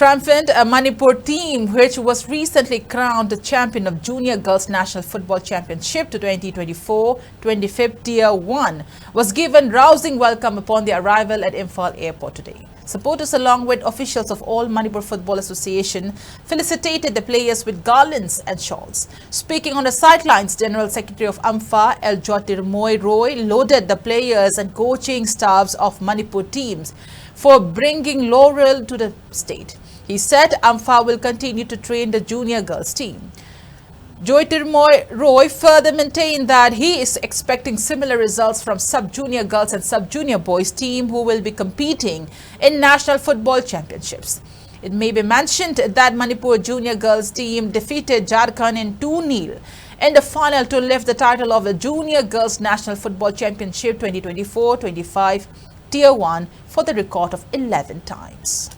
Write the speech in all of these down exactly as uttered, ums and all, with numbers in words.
Triumphant, a Manipur team which was recently crowned the champion of Junior Girls National Football Championship twenty twenty-four twenty-fifth Tier one was given rousing welcome upon the arrival at Imphal Airport today. Supporters, along with officials of All Manipur Football Association, felicitated the players with garlands and shawls. Speaking on the sidelines, General Secretary of AMFA, L Jyotirmoy Roy, lauded the players and coaching staffs of Manipur teams for bringing laurel to the state. He said AMFA will continue to train the junior girls team. Jyotirmoy Roy further maintained that he is expecting similar results from sub-junior girls and sub-junior boys team who will be competing in national football championships. It may be mentioned that Manipur junior girls team defeated Jharkhand in two nil in the final to lift the title of the Junior Girls National Football Championship twenty twenty-four twenty-five Tier one for the record of eleven times.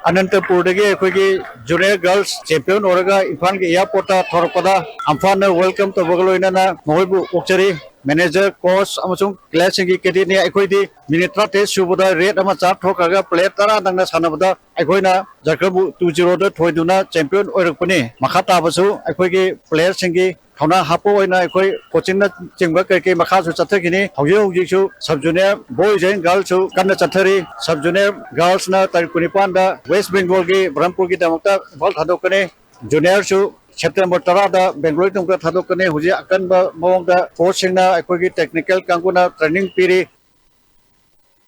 ꯑꯅꯟꯇꯄꯨꯔꯗꯒꯤ ꯑꯩꯈꯣꯏꯒꯤ junior girls champion ꯑꯣꯏꯔꯒ ꯏꯝꯐꯥꯜꯒꯤ ꯑꯦꯌꯥꯔꯄꯣꯔꯠꯇ ꯊꯣꯔꯛꯄꯗ ꯑꯝꯐꯥꯟꯅ welcome ꯇꯧꯕꯒ ꯂꯣꯏꯅꯅ ꯃꯈꯣꯏꯕꯨ ꯑꯣꯛꯆꯔꯤ꯫ Manager, coach ꯑꯃꯁꯨꯡ ꯄ꯭ꯂꯦꯌꯔꯁꯤꯡꯒꯤ ꯀꯦꯗꯤꯠꯅꯤ꯫ ꯑꯩꯈꯣꯏꯗꯤ minute ꯇꯔꯥꯇꯔꯦꯠ ꯁꯨꯕꯗ ꯔꯦꯠ ꯑꯃ ꯆꯥꯔ ꯊꯣꯛꯈ꯭ꯔꯒ ꯄ꯭ꯂꯦꯌꯔ ꯇꯔꯥ ꯅꯪꯅ ꯁꯥꯟꯅꯕꯗ ꯑꯩꯈꯣꯏꯅ ꯖꯔꯈꯟꯕꯨ ꯇꯨ ꯖꯤꯔꯣꯗ ꯊꯣꯏꯗꯨꯅ ꯆꯦꯝꯄꯤꯌꯟ ꯑꯣꯏꯔꯛꯄꯅꯤ꯫ ꯃꯈꯥ ꯇꯥꯕꯁꯨ ꯑꯩꯈꯣꯏꯒꯤ ꯄ꯭ꯂꯦꯌꯔꯁꯤꯡꯒꯤ ꯊꯧꯅꯥ ꯍꯥꯞꯄ ꯑꯣꯏꯅ ꯑꯩꯈꯣꯏ ꯀꯣꯆꯤꯡꯅꯆꯤꯡꯕ ꯀꯔꯤ ꯀꯔꯤ ꯃꯈꯥꯁꯨ ꯆꯠꯊꯈꯤꯅꯤ꯫ ꯍꯧꯖꯤꯛ ꯍꯧꯖꯤꯛꯁꯨ ꯁꯕ ꯖꯨꯅꯤꯌꯔ ꯕꯣꯏꯁ ꯑꯦꯟ ꯒꯔꯜꯁꯁꯨ ꯀꯟꯅ ꯆꯠꯊꯔꯤ꯫ ꯁꯕ ꯖꯨꯅꯤꯌꯔ ꯒꯔꯜꯁꯅ ꯇꯥꯔꯤꯛ ꯀꯨꯟꯅꯤꯄꯥꯟꯗ ꯋꯦꯁ ꯕꯦꯡꯒꯣꯜꯒꯤ ꯕ꯭ꯔꯍꯝꯄꯨꯔꯒꯤꯗꯃꯛꯇ ꯏꯝꯐꯥꯜ ꯊꯥꯗꯣꯛꯀꯅꯤ꯫ ꯖꯨꯅꯤꯌꯔꯁꯨ ꯁꯦꯞꯇꯦꯝꯕꯔ ꯇꯔꯥꯗ ꯕꯦꯡꯒꯂꯣꯔꯒꯤꯗꯃꯛꯇ ꯊꯥꯗꯣꯛꯀꯅꯤ꯫ ꯍꯧꯖꯤꯛ ꯑꯀꯟꯕ ꯃꯑꯣꯡꯗ ꯀꯣꯆꯁꯤꯡꯅ, ꯑꯩꯈꯣꯏꯒꯤ ꯇꯦꯛꯅꯤꯀꯦꯜ ꯀꯥꯡꯕꯨꯅ ꯇ꯭ꯔꯦꯅꯤꯡ ꯄꯤꯔꯤ꯫